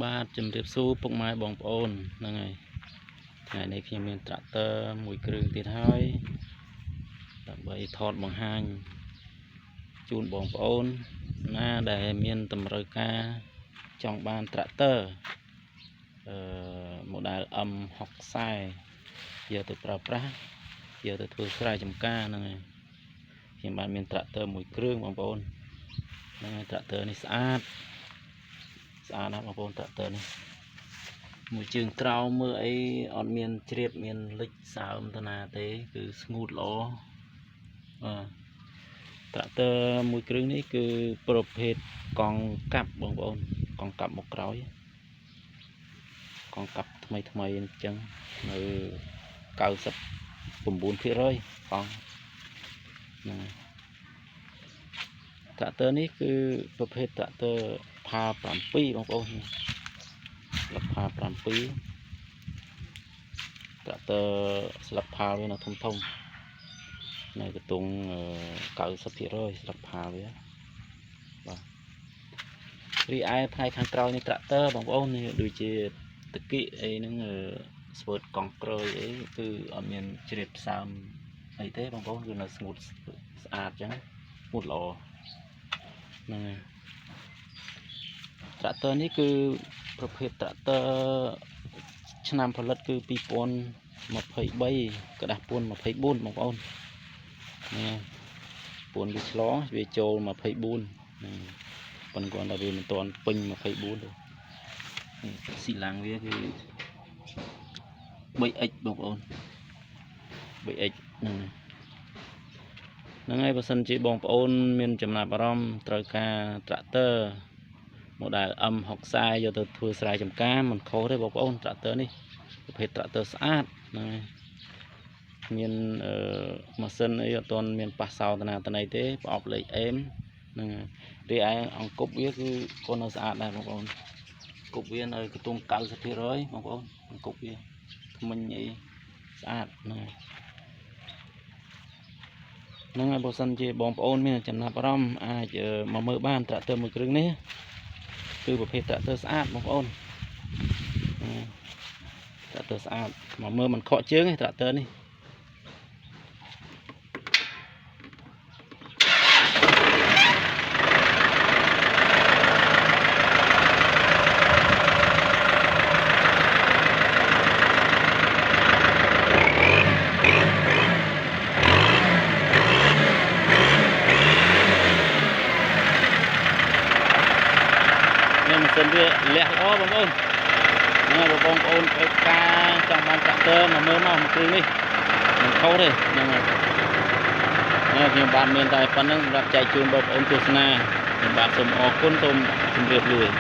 បាទជំរាបសួរពុកម៉ែបងប្អូនហ្នឹងហើយថ្ងៃនេះខ្ញុំមានត្រាក់ទ័រមួយគ្រឿងទៀតហើយដើម្បីថតបង្ហាញជូនបងប្អូនណាដែលមានតម្រូវការចង់បានត្រាក់ទ័រអឺ model M60 យកទៅប្រើប្រាស់យកទៅធ្វើស្រែចម្ការហ្នឹងហើយខ្ញុំបានមានត្រាក់ទ័រមួយគ្រឿងបងប្អូនហ្នឹងហើយត្រាក់ទ័រនេះស្អាតស្អាតណាស់បងប្អូនត្រាក់ទ័រនេះមួយជើងក្រោមមើលអីអត់មានជ្រាបមានលិចសើមទៅណាទេគឺស្ងួតល្អបាទត្រាក់ទ័រមួយគ្រឿងនេះគឺប្រភេទកង់កាប់បងប្អូនកង់កាប់មកក្រោយកង់កាប់ថ្មីថ្មីអញ្ចឹងនៅ99%កង់ហ្នឹងហើយត្រាក់ទ័រនេះគឺប្រភេទត្រាក់ទ័រផា7បងប្អូនស្លឹកផា7ត្រាក់ទ័រស្លឹកផាវានៅធំធំនៅកតុង90%ស្លឹកផាវាបាទរីឯផ្នែកខាងក្រោយនៃត្រាក់ទ័របងប្អូននេះដូចជាតគិអីហ្នឹងស្វិតកង់ក្រោយអីគឺអត់មានជ្រាបសើមអីទេបងប្អូនគឺនៅស្ងួតស្អាតអញ្ចឹងស្ងួតល្អហ្នឹងហើយត្រាក់ទ័រនេះគឺប្រភេទត្រាក់ទ័រឆ្នាំផលិតគឺ2023ក្តាស់ពួន24បងប្អូននេះពួនវាឆ្លងវាចូល24ហ្នឹងប៉ុន្តែគាត់ថាវាមិនទាន់ពេញ24ទេស៊ីឡាំងវាគឺ 3x បងប្អូន 3x ហ្នឹងហ្នឹងហើយបើសិនជាបងប្អូនមានចំណាប់អារម្មណ៍ត្រូវការត្រាក់ទ័រ model M60 យកទៅធ្វើស្រែចម្ការមិនខុសទេបងប្អូនត្រាក់ទ័រនេះប្រភេទត្រាក់ទ័រស្អាតហ្នឹងហើយមានអឺម៉ាស៊ីនអីអត់ទាន់មានប៉ះសោតនាតន័យទេប្រអប់លេខអេមហ្នឹងហើយរីឯអង្គប់វាគឺក៏នៅស្អាតដែរបងប្អូនគប់វានៅកន្ទង់90%បងប្អូនអង្គប់វាថ្មិញអីស្អាតហ្នឹងហើយហ្នឹងហើយបើសិនជាបងប្អូនមានចំណាប់អារម្មណ៍អាចមកមើលបានត្រាក់ទ័រមួយគ្រឿងនេះគឺប្រភេទត្រាក់ទ័រស្អាតបងប្អូនត្រាក់ទ័រស្អាតមកមើលមិនខកជើងទេត្រាក់ទ័រនេះ នេះម៉ាស៊ីនវាលះល្អបងប្អូនហ្នឹងហើយបងប្អូនត្រូវការចង់បានត្រាក់ទ័រមកមើលមកមួយគ្រឿងនេះមិនខុសទេហ្នឹងហើយហើយខ្ញុំបាទមានតែប៉ុណ្្នឹងសម្រាប់ចែកជូនបងប្អូនទស្សនាខ្ញុំបាទសូមអរគុណសូមជម្រាបលា។